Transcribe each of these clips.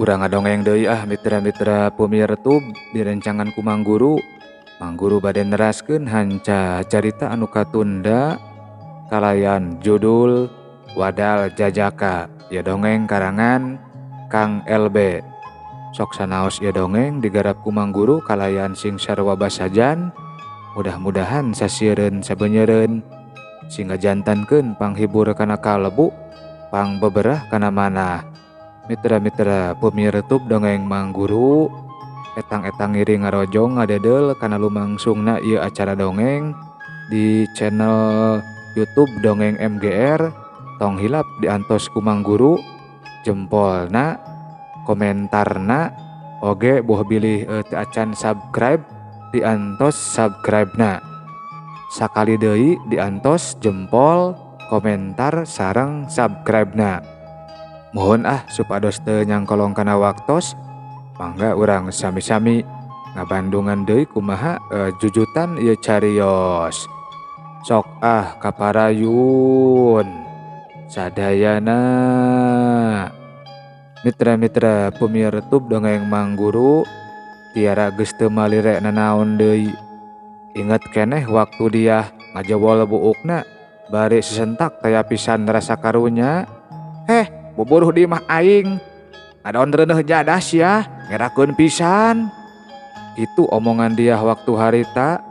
Urang ngadongeng deui ah mitra-mitra pumirtub direncangan ku Mang Guru. Mang Guru bade neraskeun hanca carita anu katunda kalayan judul Wadal Jajaka ieu dongeng karangan Kang LB. Sok sanaos ieu dongeng digarap ku Mang Guru kalayan sing sarua basajan mudah-mudahan sasieureun sabenyeureun sing ngajantankeun panghibur kana kalebu pangbeberah kana manah. Mitra-mitra pumirtub dongeng Mang Guru etang-etang ngiring ngarojong ngadedeul kana lumangsungna ieu acara dongeng di channel YouTube Dongeng MGR tong hilap diantos ku Mang Guru jempolna komentarna oge boh bilih teu acan subscribe diantos subscribe-na sakali deui diantos jempol komentar sareng subscribe-na mohon ah supados teu nyangkolong kana waktos mangga urang sami-sami ngabandungan deui kumaha jujutan ieu carios sok ah kaparayun sadayana. Mitra-mitra pumirtub dongeng Mang Guru Tiara geus teu malire nanaon deui inget keneh waktu dia ngajewol buukna bari sesentak taya pisan rasa karunya heh buburuh di imah aing ngadon reuneuh jadah sia ngerakeun pisan. Itu omongan dia waktu harita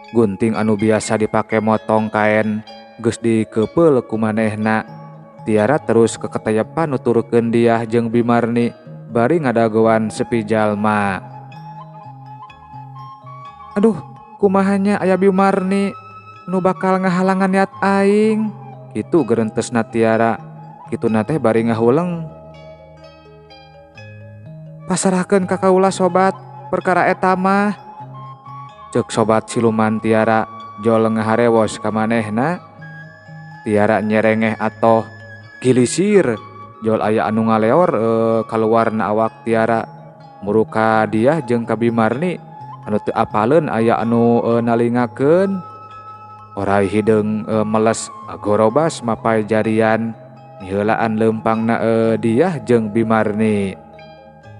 gunting anu biasa dipake motong kaen geus dikepeul ku manehna. Tiara terus keketeyepan nuturkeun dia jeung Bimarni bari ngadagoan sepi jalma. Aduh, kumahanya aya Bimarni nu bakal ngahalangan niat aing. Kitu gerentesna Tiara. Kituna teh bari ngahuleng. Pasarahkeun ka kaula sobat perkara eta mah. Ceuk sobat siluman Tiara jol ngaharewos ka manehna. Tiara nyerengeh atoh gilisir jol aya anu ngaleor kaluarna awak Tiara muruka dia jeung ka Bimarni anu teu apaleun aya anu nalingakeun. Orai hideung meles gorobas mapai jarian miheulaan leumpangna Diah jeung Bimarni.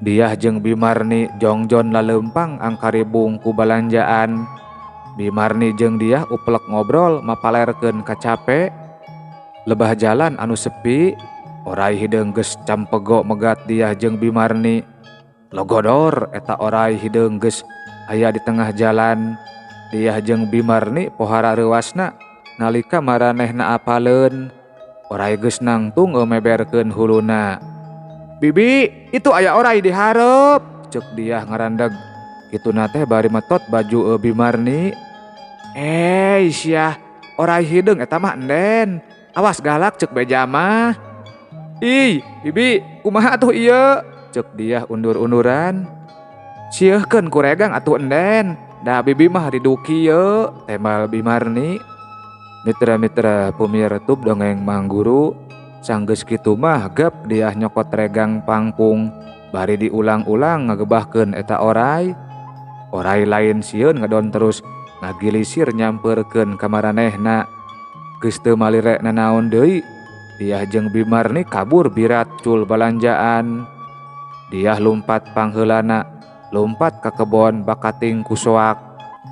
Diah jeung Bimarni jongjon laleumpang angkaribung ku balanjaan. Bimarni jeung Diah uplek ngobrol mapalerkeun kacape. Lebah jalan anu sepi, orai hideung geus campego megat Diah jeung Bimarni. Logodor eta orai hideung geus aya di tengah jalan. Diah jeung Bimarni pohara reuasna nalika maranehna apaleun. Orai geus nangtung meberkeun huluna. Bibi, itu aya orai di hareup, ceuk Diah ngarandeg. Kituna teh bari metot baju Bimarni. Siah, orai hideung eta mah enden. Awas galak ceuk beja mah. Ih, bibi, kumaha atuh ieu? Ceuk Diah undur-unduran. Sieuhkeun ku regang atuh enden. Da bibi mah riduki ieu, tembal Bimarni. Mitra-mitra pumirtub dongeng Mang Guru sanggeus kitu mah gep Diah nyokot regang pangpung bari diulang-ulang ngagebahkeun eta orai. Orai lain sieun ngedon terus ngagilisir nyampeurkeun ka maranehna. Geus teu malire nanaon deui, Diah jeung Bimarni kabur birat cul balanjaan. Diah lumpat pangheulana, lumpat ka kebon bakating ku soak.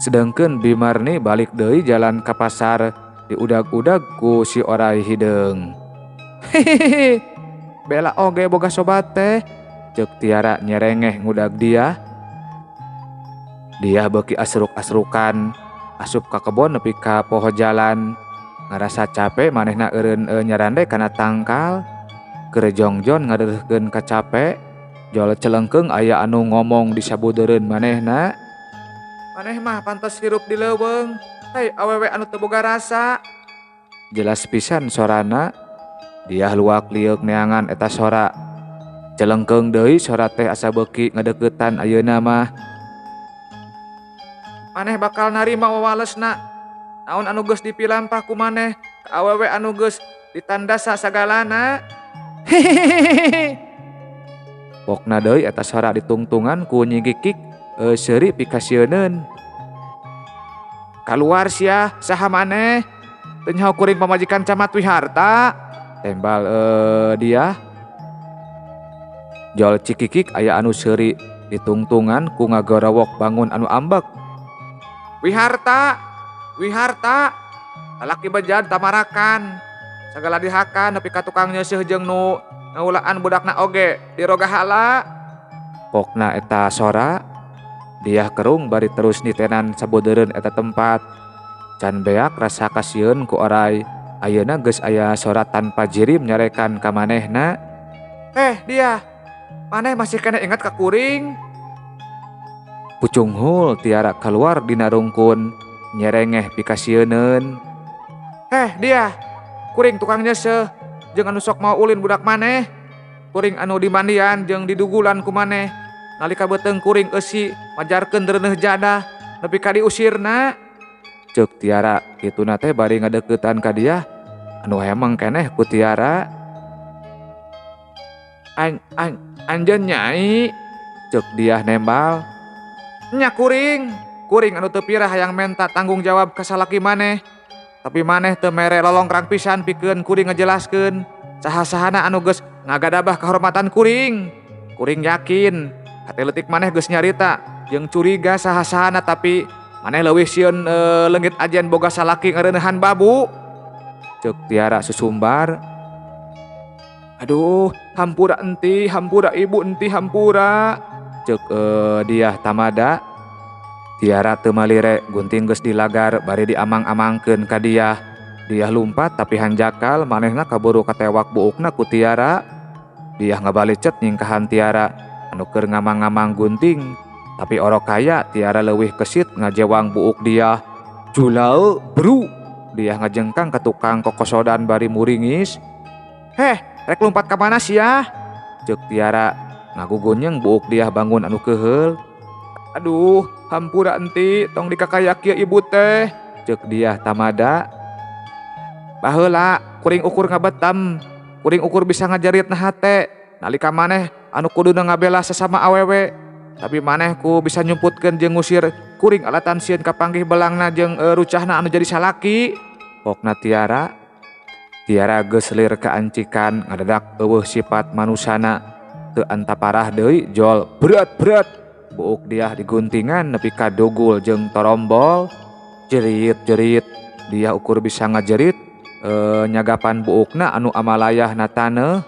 Sedengkeun Bimarni balik deui jalan ka pasar diudag-udag ku si orai hideung. Hehehe, bela oge boga sobat teh, ceuk Tiara nyerengeh ngudag Diah. Diah beuki asruk-asrukan, asup ka kebon nepi ka poho jalan. Ngarasa cape manehna eureun nyarande kana tangkal. Keur jongjon ngadeuhkeun kacape, jol celengkeung aya anu ngomong di sabudeureun manehna. Maneh mah pantes hirup di leuweung, hei awewe anu teu boga rasa. Jelas pisan sorana. Diah luak lieuk neangan eta sora. Celengkeung deui sora teh asa beuki ngadeuketan ayeuna mah. Maneh bakal narima wawalesna. Naon anu geus dipilampah ku maneh ka awewe anu geus ditandasa sagalana. Hehehehe. Pokna deui eta sora ditungtungan ku nyigikik seuri pikasieuneun. Kaluar sia saha maneh? Teu nyaho kuring pamajikan Camat Wiharta. Tembal dia. Jol cikikik aya anu seuri ditungtungan ku ngagorowok bangun anu ambek. Wiharta, Wiharta, lalaki bejan tamarakan, sagala dihakan nepi ka tukang nyeuseuh jeung nu ngaulaan budakna oge dirogahala. Pokna eta sora, Diah kerung bari terus nitenan sabodeureun eta tempat. Can beak rasa kasieun ku orai, ayeuna geus aya sora tanpa jirim nyarekan ka manehna. Diah, maneh masih kena ingat ka kuring? Pucunghul Tiara keluar dina rungkun, nyerengeh pikasieuneun. Diah, kuring tukang nyeuseuh jeung anu sok mau ulin budak maneh. Kuring anu dimandian jeung didugulan ku maneh. Nalika beuteung kuring eusi majarkeun reuneuh jadah nepi ka diusirna. Ceuk Tiara kituna teh bari ngadeuketan ka Diah anu hemeng keneh ku Tiara. Anjeun nyai, ceuk Diah nembal. Nya kuring, kuring anu teu pirah hayang menta tanggung jawab ka salaki maneh. Tapi maneh teu mere lolongkrang pisan pikeun kuring ngajelaskeun saha-sahana anu geus ngagadabah kahormatan kuring. Kuring yakin hate leutik maneh geus nyarita jeung curiga saha-sahana tapi maneh leuwih sieun leungit ajen boga salaki ngareuneuhan babu. Ceuk Tiara susumbar. Aduh, hampura enti, hampura ibu enti, hampura. Ceuk Diah tamada. Tiara teu malire, gunting geus dilagar bari diamang-amangkeun ka Diah. Diah lumpat tapi hanjakal manehna kaburu katewak buukna ku Tiara. Diah ngabalicet nyingkahan Tiara anu keur ngamang-ngamang gunting. Tapi orok kaya Tiara leuwih kesit ngajewang buuk Diah. Julau bru. Diah ngajengkang ka tukang kokosodan bari muringis. Heh, rek lumpat ka mana sia? Ceuk Tiara ngagugunyeng buuk Diah bangun anu keuheul. Aduh, hampura enti, tong dikakayak kieu ibu teh. Ceuk Diah tamada. Baheula kuring ukur ngabetem, kuring ukur bisa ngajarit na hate. Nalika maneh anu kuduna ngabela sesama awewe, tapi maneh ku bisa nyumputkeun jeung ngusir kuring alatan sieun kapanggih belangna jeung rucahna anu jadi salaki. Pokna Tiara. Tiara geus lir kaancikan ngadadak eueuh sifat manusana. Teu antaparah deui jol berat-berat. Buuk Diah diguntingan nepi ka dugul jeung torombol. Jerit-jerit Diah ukur bisa ngajerit nyagapan buukna anu amalayahna taneuh.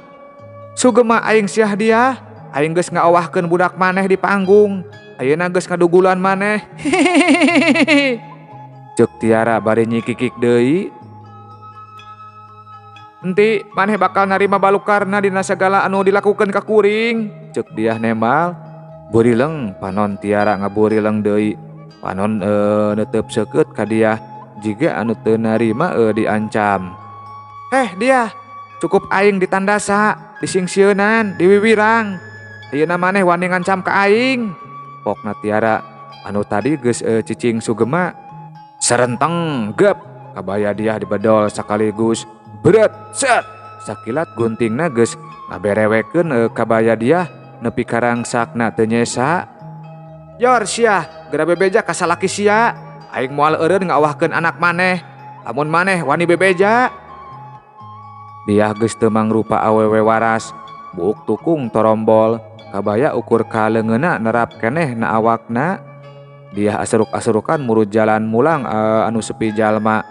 Sugema aing siah Diah, aing geus ngaowahkeun budak maneh di panggung. Ayeuna geus ngadugulan maneh. Ceuk Tiara bari nyikikik deui. Enti maneh bakal narima balukarna dina sagala anu dilakukeun ka kuring. Ceuk Diah nembal. Burileng panon Tiara ngaburileng deui. Panon neuteup seukeut ka Diah jiga anu teu narima diancam. Diah, cukup aing ditandasa, disingsieunan, diwiwirang. Ayeuna maneh wani ngancam ka aing. Pokna Tiara anu tadi geus cicing sugema. Serenteng gep kabaya Diah dibedol sakaligus berat set. Sakilat guntingna geus ngaberewekeun kabaya Diah nepi karangsakna teu nyesa. Yor sia, geura bebeja ka salaki sia. Aing moal eureun ngawahkeun anak maneh. Lamun maneh wani bebeja. Diah geus teu mangrupa awewe waras, buuk tukung torombol, kabaya ukur ka leungeunna nerap keneh na awakna. Diah aseruk-aserukan murut jalan mulang anu sepi jalma.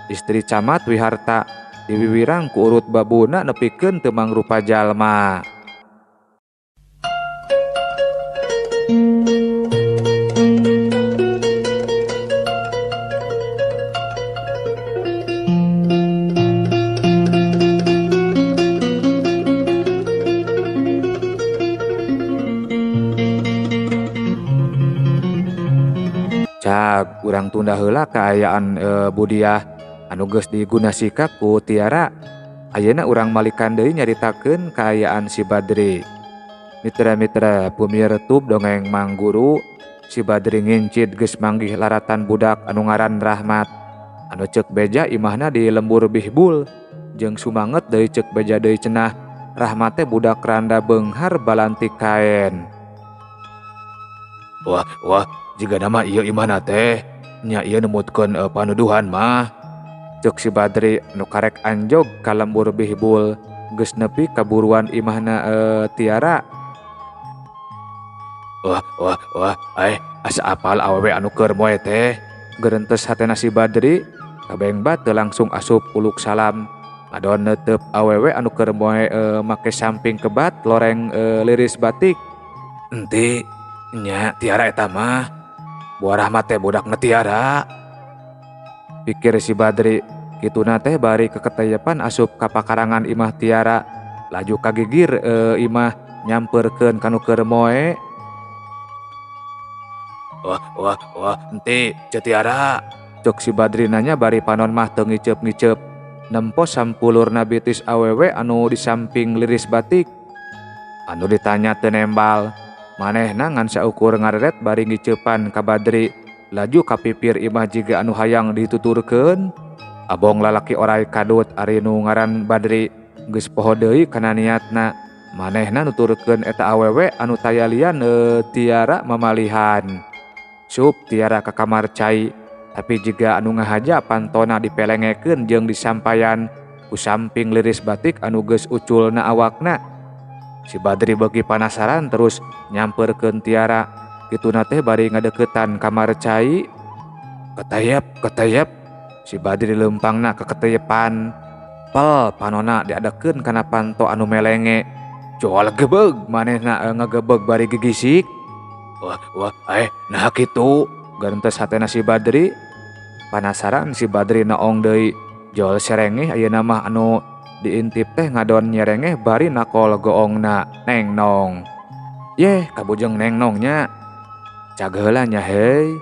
Istri camat Wiharta diwiwirang ku urut babuna nepikeun teu mangrupa jalma. Cag urang tunda heula kaayaan Budiah anu geus diguna sikap ku Tiara. Ayeuna urang malikan deui nyaritakeun kaayaan si Badri. Mitra-mitra pumir tub dongeng Mang Guru, si Badri ngincid geus manggih laratan budak anu ngaran Rahmat. Anu ceuk beja imahna di lembur Bihbul jeung sumanget deui ceuk beja deui cenah Rahmat teh budak randa beunghar balantik kaen. Wah, wah, jiga nama ieu imahna teh nya ieu nemutkeun panuduhan mah. Ceuk si Badri nu karek anjog ka lembur Bihbul geus nepi kaburuan imahna Tiara. Wah wah wah asa apal awewe anu keur moe teh. Gerentes hatena si Badri kabeng bat teu langsung asup uluk salam. Ngadon neuteup awewe anu keur moe make samping kebat loreng liris batik. Enti nya Tiara eta mah. Buah Rahmat teh budakna Tiara. Pikir si Badri kituna teh bari keketeyepan asup ka pakarangan imah Tiara. Laju kagigir imah nyamperkeun ka nu keur moe. Wah wah wah enti ce Tiara. Cek si Badri nanya bari panon mah teu ngiceup-ngiceup. Nempo sampulurna bitis awewe anu di samping liris batik. Anu ditanya teu nembal. Manehna ngan saukur ngareret bari ngiceupan ka Badri. Laju kapipir imah jiga anu hayang dituturkeun. Abong lalaki orai kadut ari nu ngaran Badri geus poho deui kana niatna. Manehna nuturkeun eta awewe anu taya lian Tiara mamalihan. Sup Tiara ka kamar cai, tapi jiga anu ngahaja pantona dipelengekeun jeung disampayan ku samping liris batik anu geus uculna awakna. Si Badri beuki panasaran terus nyamperkeun Tiara. Kituna teh bari ngadeukeutan kamar cai. Keteyep, keteyep. Si Badri leumpangna keketeyepan. Pel panona diadekeun kana panto anu melenge. Jual gebeg manehna ngagebeg bari gigisik. Wah wah nah kitu garentes hatena si Badri. Panasaran si Badri naong deui. Jol serengeh ayeuna mah anu diintip teh ngadon nyerengeh bari nakol goongna neng nong. Yeh kabujeng neng nongnya. Cag heula nya heuy.